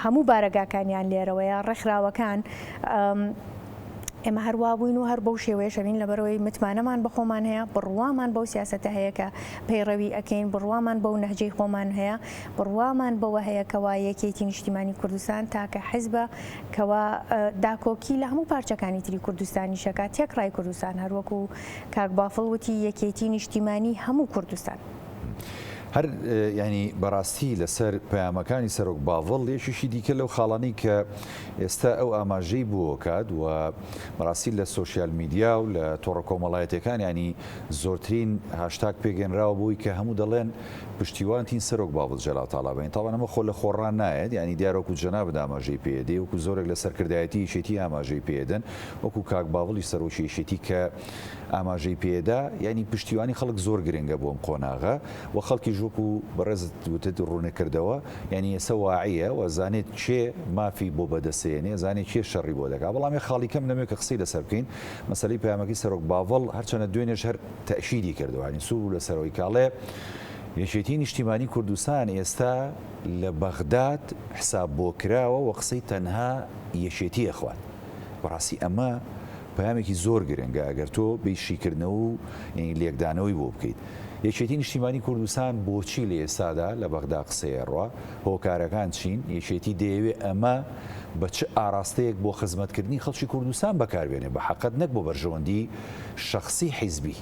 هەموو بارەگاکانیان لێرەوەیە ڕێکخراوەکان ئێمە هەر وا بووین و هەر بەو شێوەیەش ئەبین لەبەرئەوەی متمانەمان بە خۆمان هەیە، بڕوامان بەو سیاسەتە هەیە کە پەیڕەوی ئەکەین، بڕوامان بەو نەهجەی خۆمان هەیە، بڕوامان بەوە هەیە کەوا یەکێتی نیشتیمانی کوردستان تاکە حزبە کەوا داکۆکی لە هەموو پارچەکانی تری کوردستانیش ئەکات، تێکڕای کوردستان هەروەکو کاک بافڵ وتی یەکێتی نیشتیمانی هەموو کوردستان. هەر یانی بەڕاستی لەسەر پەیامەکانی سەرۆک باڤڵ یەکێکی دیکە لەو خاڵانەی کە ئێستا ئەو ئاماژەی بۆ کات و بەڕاستی لە سۆشیال میدیا و لە تۆڕە کۆمەڵایەتیەکان یانی زۆرترین هاشتاگ پێگەنراوە بۆی کە هەموو دەڵێن پشتیوانتین سەرۆک باڤڵ جەلال تاڵەبانی تاوان ئەمە خۆ لە خۆڕا نایەت یانی دیارە وەکو جەنابت ئاماژەی پێدەی وەکو زۆرێک لە سەرکردایەتی یەکێتی ئاماژەی پێدەن وەکو کاک باڤڵی سەرۆکی یەکێتی کە ئاماژەی پێدا، یانی پشتیوانی خەڵک زۆر گرنگە بۆ ئەم قۆناغە و خەڵکیش وەکو بەڕێزت وتت ڕوونکردەوە، یانی ئێستا واعیە و ئەزانێت کێ مافی بۆ بەدەستێنێ، ئەزانێت کێ شەڕی بۆ دەکات، بەڵام یەک خاڵی کەم نەمەوێت کە قسەی لەسەر بکەین، مەسەلەی پەیامەکەی سەرۆک باڤڵ هەرچەندە دوێنێش هەر تەئکیدی کردەوە، یانی سوور بوو لەسەر ئەوەی کە ئەڵێ یەکێتی نیشتیمانی کوردستان ئێستا لە بەغداد حساب بۆ کراوە و قسەی تەنها یەکێتی ئەخوات. بەڕاستی ئەمە پەیامێکی زۆر گرنگە ئەگەر تۆ بێی شیکردنەوە و لێکدانەوەی بۆ بکەیت. یەکێتی نیشتیمانی کوردستان بۆچی لە ئێستادا لە بەغدا قسەی ئەڕوا؟ هۆکارەکان چین؟ یەکێتی دەیەوێ ئەمە بە چ ئاراستەیەک بۆ خزمەتکردنی خەڵکی کوردستان بەکاربێنێ بە حەقەت نەک بۆ بەرژەوەندی شەخسی حیزبی؟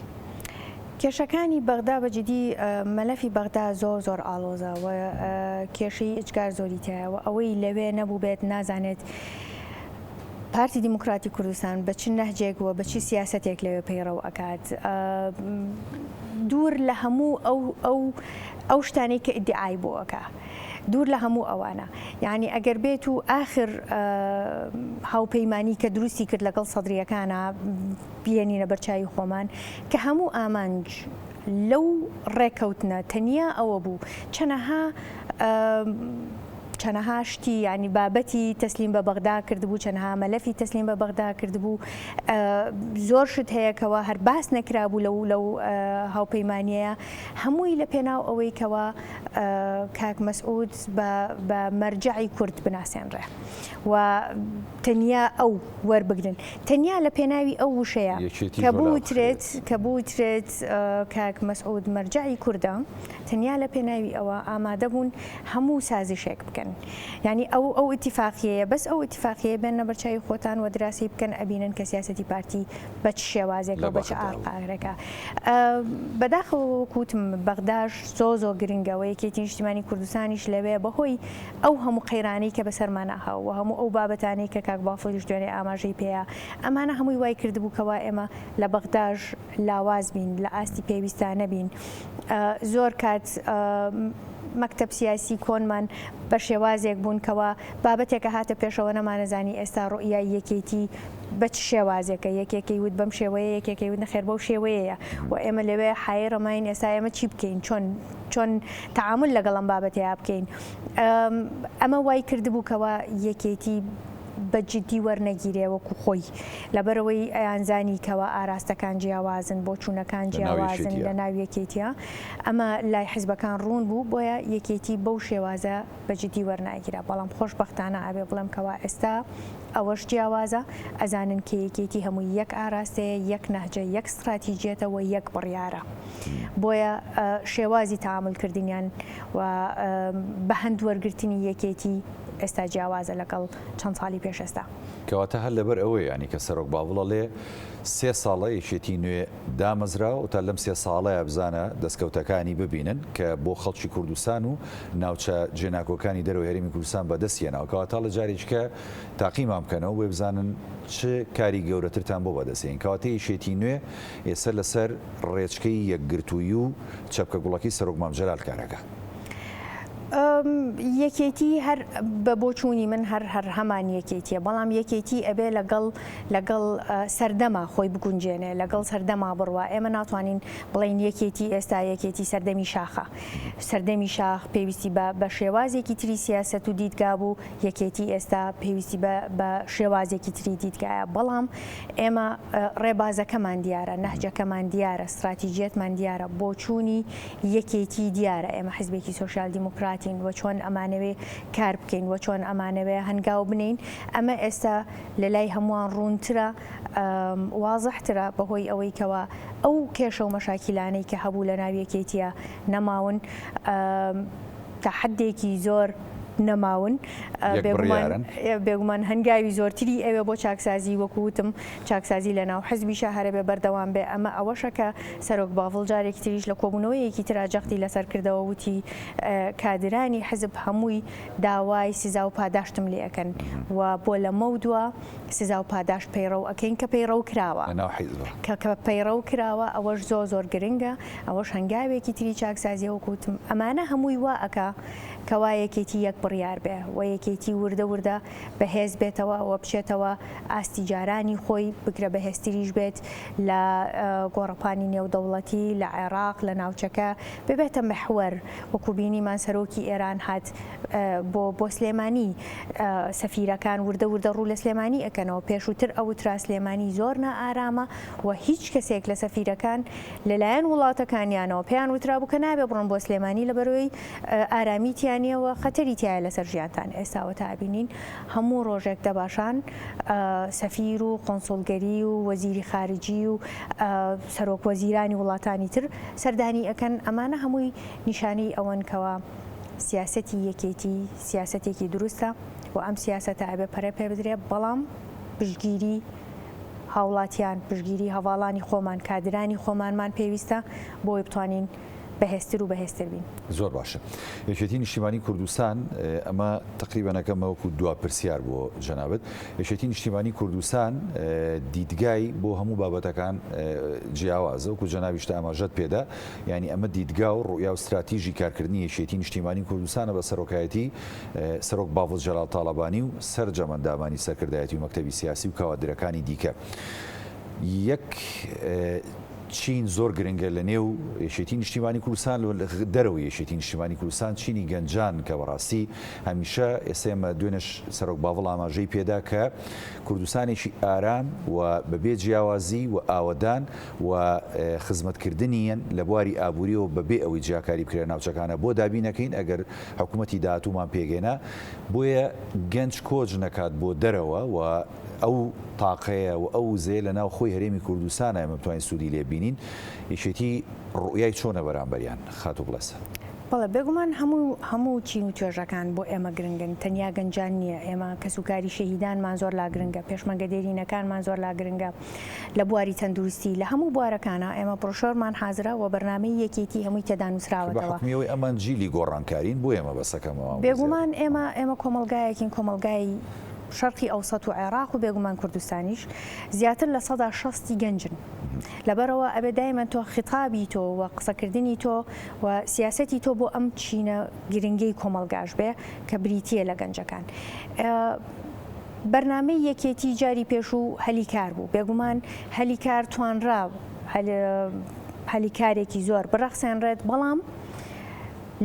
کێشەکانی بەغدا بە جدی مەلەفی بەغدا زۆر زۆر ئاڵۆزە و کێشەی ئیجگار زۆری تیایە و ئەوەی لەوێ نەبووبێت نازانێت پارتی دیموکراتی کوردستان بە چ نەهجێک و بە چ سیاسەتێک لەوێ پەیڕەو ئەکات دوور لە هەموو ئەو ئەو ئەو شتانەی کە ئیدعای بۆ ئەکا دوور لە هەموو ئەوانە یعنی ئەگەر بێت و ئاخر هاوپەیمانی کە دروستی کرد لەگەڵ سەدریەکانە بێنینە بەرچاوی خۆمان کە هەموو ئامانج لەو ڕێکەوتنە تەنیا ئەوە بوو چەنەها چەنەها شتی یانی بابەتی تەسلیم بە بەغدا کردبوو چەنەها مەلەفی تەسلیم بە بەغدا کردبوو زۆر شت هەیە کەوا هەر باس نەکرابوو لەو لەو هاوپەیمانیەیە هەمووی لە پێناو ئەوەی کەوا کاک مەسعود بە مەرجەعی کورد بناسێنرێ و تەنیا ئەو وەربگرن تەنیا لە پێناوی ئەو وشەیە کە بوترێت کە بوترێت کاک مەسعود مەرجەعی کوردە تەنیا لە پێناوی ئەوە ئامادە بوون هەموو سازشێک بکەن یانی ئەو ئەو ئیتیفاقیەیە بەس ئەو ئیتیفاقیەیە بێننە بەرچاوی خۆتان و دراسەی بکەن ئەبینن کە سیاسەتی پارتی بە چ شێوازێکە و بە چ ئاقارێکە بەداخەوە وەکو وتم بەغداش زۆ زۆ گرنگە و یەکێتی نیشتیمانی کوردستانیش لەوێ بەهۆی ئەو هەموو قەیرانەی کە بەسەرمانا هاو و هەموو ئەو بابەتانەی کە کاک بافڵیش دوێنێ ئاماژەی پێیا ئەمانە هەمووی وای کردبوو کەوا ئێمە لە بەغداش لاواز بین لە ئاستی پێویستا نەبین زۆر کات مەکتەب سیاسی کۆنمان بە شێوازێک بوون کەوا بابەتێکە هاتە پێشەوە نەمانەزانی ئێستا ڕوئیای یەکێتی بە چ شێوازێکە یەکێکەی وت بەم شێوەیە یەکێکەی وت نەخێر بەو شێوەیەیە و ئێمە لەوێ حایرەماین ئێستا ئێمە چی بکەین چۆن چۆن تەعامول لەگەڵ ئەم بابەتەیا بکەین ئەمە وای کردبوو کەوا یەکێتی بە جدی وەرنەگیرێ وەکو خۆی لەبەرئەوەی ئەیانزانی کەوا ئاراستەکان جیاوازن بۆچوونەکان جیاوازن لە ناو یەکێتیە ئەمە لای حزبەکان ڕوون بوو بۆیە یەکێتی بەو شێوازە بە جدی وەرناگیرا بەڵام خۆشبەختانە ئەبێ بڵێم کەوا ئێستا ئەوەش جیاوازە ئەزانن کە یەکێتی هەمووی یەک ئاراستەیە یەک نەهجە یەک ستراتیجیەتە و یەک بڕیارە بۆیە شێوازی تەعامول کردنیان و بە هەند وەرگرتنی یەکێتی. ئێستا جیاوازە لەگەڵ چەند ساڵی پێش ئێستا. کەواتە هەر لەبەر ئەوەیە یانی کە سەرۆک باڤڵ ئەڵێ سێ ساڵە یەکێتی نوێ دامەزراوە و تا لەم سێ ساڵەیا بزانە دەستکەوتەکانی ببینن کە بۆ خەڵکی کوردستان و ناوچە جێناکۆکانی دەرەوەی هەرێمی کوردستان بەدەست هێناوە کەواتە ئەڵێ جارێکیکە تاقیمان بکەنەوە بۆی بزانن چ کاری گەورەترتان بۆ بەدەست هێنین کەواتە یەکێتی نوێ ئێستا لەسەر ڕێچکەی یەکگرتوویی و چەپکە گوڵەکەی سەرۆک مام جەلال کارەکا. یەکێتی هەر بە بۆچوونی من هەر هەر هەمان یەکێتیە بەڵام یەکێتی ئەبێ لەگەڵ لەگەڵ سەردەما خۆی بگونجێنێ لەگەڵ سەردەما بڕوا ئێمە ناتوانین بڵین یەکێتی ئێستا یەکێتی سەردەمی شاخە سەردەمی شاخ پێویستی بە بە شێوازێکی تری سیاسەت و دیدگا بوو یەکێتی ئێستا پێویستی بە بە شێوازێکی تری دیدگایە بەڵام ئێمە ڕێبازەکەمان دیارە نەهجەکەمان دیارە ستراتیجیەتمان دیارە بۆچوونی یەکێتی دیارە ئێمە حزبێکی سۆسیال دیموکراتین و چۆن ئەمانەوێ کار بکەین و چۆن ئەمانەوێ هەنگاو بنێین ئەمە ئێستا لە لای هەمووان ڕوونترە وازحترە بەهۆی ئەوەی کەوا ئەو کێشە و مەشاکیلانەی کە هەبوو لە ناو یەکێتیە نەماون تا حدێکی زۆر نەماون بێگومان هەنگاوی زۆرتری ئەوێ بۆ چاکسازی وەکو وتم چاکسازی لە ناو حزبیشا هەرەبێ بەردەوام بێ ئەمە ئەوەشە کە سەرۆک باڤڵ جارێکی تریش لە کۆبوونەوەیەکی ترا جەختی لەسەر کردەوە وتی کادرانی حزب هەمووی داوای سزا و پاداشتم لێ ئەکەن و بۆ لەمەودوا سزا و پاداشت پەیڕەو ئەکەین کە پەیڕەو کراوە کە کە پەیڕەو کراوە ئەوەش زۆر زۆر گرنگە ئەوەش هەنگاوێکی تری چاکسازیە وەکو وتم ئەمانە هەمووی وا ئەکا کەوا یەکێتی یەک بڕیار بێ و یەکێتی وردە وردە بەهێز بێتەوە و بچێتەوە ئاستی جارانی خۆی، بگرە بەهێزتریش بێت لە گۆڕەپانی نێودەوڵەتی، لە عێراق، لە ناوچەکە ببێتە محوەر، وەکو بینیمان سەرۆکی ئێران هات بۆ بۆ سلێمانی، سەفیرەکان وردە وردە ڕوو لە سلێمانی ئەکەنەوە، پێشووتر ئەوترا سلێمانی زۆر نائارامە و هیچ کەسێک لە سەفیرەکان لەلایەن وڵاتەکانیانەوە پێیان وترابوو کە نابێ بڕۆن بۆ سلێمانی لەبەرئەوەی ئارامی تیا نییە و خەتەری تیایە لەسەر ژیانتان، ئێستا ئەوەتا ئەبینین هەموو ڕۆژێک دەباشان سەفیر و قۆنسوڵگەری و وەزیری خارجی و سەرۆک وەزیرانی وڵاتانی تر سەردانی ئەکەن، ئەمانە هەمووی نیشانەی ئەوەن کەوا سیاسەتی یەکێتی سیاسەتێکی دروستە و ئەم سیاسەتە ئەبێ پەرە پێ بدرێ، بەڵام پشتگیری هاوڵاتیان، پشتگیری هەڤاڵانی خۆمان، کادرانی خۆمانمان پێویستە بۆی بتوانین بەهێزتر و بەهێزتر بین. زۆر باشە. یەکێتی نیشتیمانی کوردستان، ئەمە تەقریبەن ئەکەمە وەکو دوا پرسیار بۆ جەنابت، یەکێتی نیشتیمانی کوردستان دیدگای بۆ هەموو بابەتەکان جیاوازە، وەکو جەنابیشت ئاماژەت پێدا، یانی ئەمە دیدگا و ڕوئیا و ستراتیژی کارکردنی یەکێتی نیشتیمانی کوردستانە بە سەرۆکایەتی سەرۆک باڤڵ جەلال تاڵەبانی و سەرجەم ئەندامانی سەرکردایەتی و مەکتەبی سیاسی و کاوادرەکانی دیکە. یەک چین زۆر گرنگە لە نێو یەکێتی نیشتیمانی کوردستان و دەرەوەی یەکێتی نیشتیمانی کوردستان چینی گەنجان کە بەڕاستی هەمیشە ئێستا ئێمە دوێنێش سەرۆک باڤڵ ئاماژەی پێدا کە کوردستانێکی ئارام و بەبێ جیاوازی و ئاوەدان و خزمەتکردنیان لە بواری ئابووریەوە بەبێ ئەوەی جیاکاری بکرێت ناوچەکانە بۆ دابینەکەین ئەگەر حکوومەتی داهاتوومان پێگەێنا بۆیە گەنج کۆچ نەکات بۆ دەرەوە و ئەو تاقەیە و ئەو وزەیە لە ناو خۆی هەرێمی کوردستانە ئێمە بتوانین سوودی لێ بینین، یەکێتی ڕوئیای چۆنە بەرامبەریان خاتوو بڵێسە؟ بەڵێ بێگومان هەموو هەموو چین و توێژەکان بۆ ئێمە گرنگن، تەنیا گەنجان نییە، ئێمە کەسوکاری شەهیدانمان زۆر لا گرنگە، پێشمەرگە دێرینەکانمان زۆر لا گرنگە، لە بواری تەندروستی، لە هەموو بوارەکانا ئێمە بڕۆشۆرمان حازرە و بەرنامەی یەکێتی هەمووی تێدا بە نووسراوەتەوە. حوکمی ئەوەی ئەمان جیلی گۆڕانکارین بۆیە مەبەستەکەم ئەوان بۆ زیاتر. بێگومان ئێمە ئێمە کۆمەڵگایەکین کۆمەڵگای شەرقی ئەوسەت و عێراق و بێگومان کوردستانیش زیاتر 60% ی گەنجن. لەبەرئەوە ئەبێ دایمەن تۆ خیتابی تۆ و قسەکردنی تۆ و سیاسەتی تۆ بۆ ئەم چینە گرنگەی کۆمەڵگاش بێ کە بریتییە لە گەنجەکان. بەرنامەی یەکێتی جاری پێشوو هەلی کار بوو، بێگومان هەلی کار توانرا هەلی کارێکی زۆر بڕەخسێنرێت، بەڵام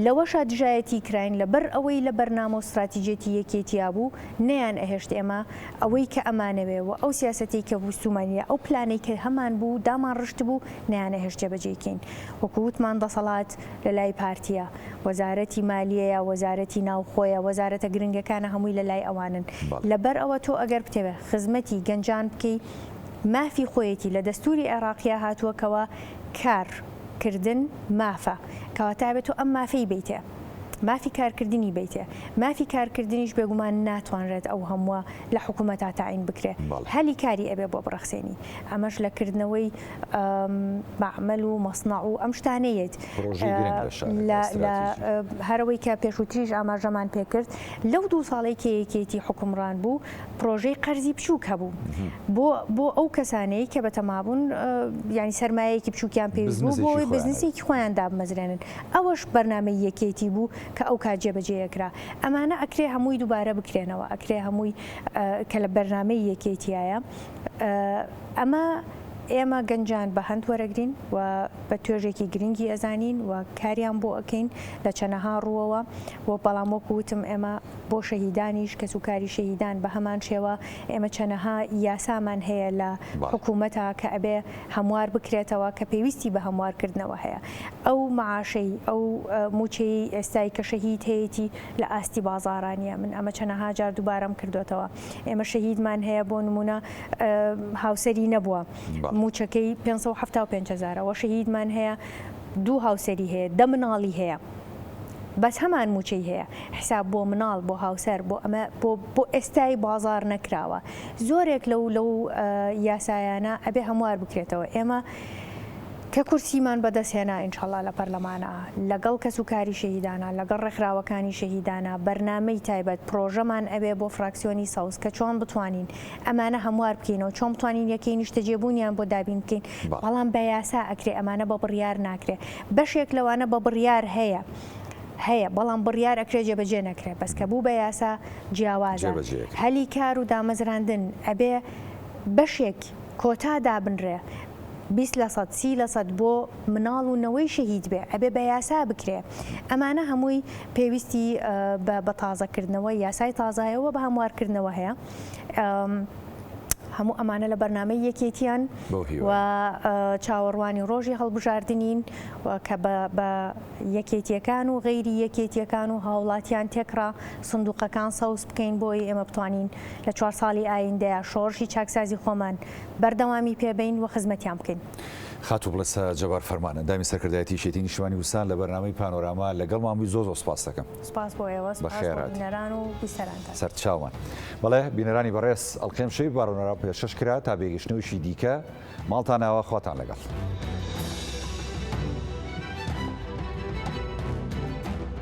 لەوەشا دژایەتی کراین لەبەر ئەوەی لە بەرنامە و ستراتیجیەتی یەکێتیا بوو نەیان ئەهێشت ئێمە ئەوەی کە ئەمانەوێ و ئەو سیاسەتەی کە ویستومان یا ئەو پلانەی کە هەمان بوو دامان ڕشتبوو نەیانەهێشت جێبەجێی کەین وەکو وتمان دەسەڵات لە لای پارتیە وەزارەتی مالیەیە وەزارەتی ناوخۆیە وەزارەتە گرنگەکانە هەمووی لە لای ئەوانن لەبەر ئەوە تۆ ئەگەر بتەوێ خزمەتی گەنجان بکەی مافی خۆیەتی لە دەستوری عێڕاقیا هاتووە کەوا کار کردن مافە کەواتە ئەبێ تۆ ئەم مافەی بەیتێ. مافی کارکردنی بەیتێ. مافی کارکردنیش بێگومان ناتوانرێت ئەو هەمووە لە حکوومەتا تەعین بکرێ. هەلی کاری ئەبێ بۆ بڕەخسێنی. ئەمەش لە کردنەوەی مەعمەل و مەسنەع و ئەم شتانە یەت. پڕۆژەی گرنگ لە شارەکە، ستراتیژی. هەرەوەی کە پێشووتریش ئاماژەمان پێ کرد، لەو دوو ساڵەی کە یەکێتی حوکمڕان بوو، پڕۆژەی قەرزی بچووک هەبوو بۆ بۆ ئەو کەسانەی کە بەتەمابوون یانی سەرمایەیەکی بچووکیان پێویست بوو بۆ ئەوەی بزنسێکی خۆیان دابمەزرێنن. ئەوەش بەرنامەی یەکێتی بوو کە ئەو کات جێبەجێ ئەکرا. ئەمانە ئەکرێ هەمووی دووبارە بکرێنەوە، ئەکرێ هەمووی کە لە بەرنامەی یەکێتیایە. ئەمە ئێمە گەنجان بە هەند وەرەگرین و بە توێژێکی گرنگی ئەزانین و کاریان بۆ ئەکەین لە چەنەها ڕووەوە و بەڵام وەکو وتم ئێمە بۆ شەهیدانیش کەسوکاری شەهیدان بە هەمان شێوە ئێمە چەنەها یاسامان هەیە لە حکوومەتا کە ئەبێ هەموار بکرێتەوە کە پێویستی بە هەموارکردنەوە هەیە. ئەو مەعاشەی، ئەو مووچەیەی ئێستای کە شەهید هەیەتی لە ئاستی بازاڕا نییە. من ئەمە چەنەها جار دووبارەم کردۆتەوە. ئێمە شەهیدمان هەیە بۆ نموونە هاوسەری نەبووە مووچەکەی 575 هەزارە وە شەهیدمان هەیە دوو هاوسەری هەیە دە مناڵی هەیە بەس هەمان مووچەی هەیە حساب بۆ مناڵ بۆ هاوسەر بۆ ئەمە بۆ بۆ ئێستای بازار نەکراوە زۆرێک لەو لەو یاسایانە ئەبێ هەموار بکرێتەوە ئێمە کە کورسیمان بەدەست هێنا ئینشەڵا لە پەرلەمانا لەگەڵ کەسوکاری شەهیدانا لەگەڵ ڕێکخراوەکانی شەهیدانا بەرنامەی تایبەت پرۆژەمان ئەبێ بۆ فراکسیۆنی سەوز کە چۆن بتوانین ئەمانە هەموار بکەینەوە چۆن بتوانین یەکەی نیشتەجێبوونیان بۆ دابین بکەین بەڵام بە یاسا ئەکرێ ئەمانە بە بڕیار ناکرێ بەشێک لەوانە بە بڕیار هەیە هەیە بەڵام بڕیار ئەکرێ جێبەجێ نەکرێ بەس کە بوو بە یاسا جیاوازە هەلی کار و دامەزراندن ئەبێ بەشێک کۆتا دابنرێ 20 لە سەد 30 لە سەد بۆ مناڵ و نەوەی شەهید بێ ئەبێ بە یاسا بکرێ ئەمانە هەمووی پێویستی بە بە تازەکردنەوە یاسای تازە هەیە و بە هەموارکردنەوە هەیە. هەموو ئەمانە لە بەرنامەی یەکێتیان و چاوەڕوانی ڕۆژی هەڵبژاردنین و کە بە یەکێتیەکان و غەیری یەکێتیەکان و هاوڵاتیان تێکڕا سندوقەکان سەوز بکەین بۆی ئێمە بتوانین لە چوار ساڵی ئایندەیە شۆڕشی چاکسازی خۆمان بەردەوامی پێبین و خزمەتیان بکەین. خاتوو بڵێسە جەبار فەرمان، ئەندامی سەرکردایەتی یەکێتی نیشتمانی کوردستان لە بەرنامەی پانۆراما لەگەڵمان بووی زۆر زۆر سوپاست دەکەم. سوپاس بۆ ئێوە، سوپاس بۆ بینەران و بیسەرانتان. سەرچاومان. بەڵێ بینەرانی بەڕێز ئەڵقەی ئەمشەوی پانۆراما پێشکەش کرا تا بێگەشتنەوەیەکی دیکە ماڵتان ئاوا خواتان لەگەڵ.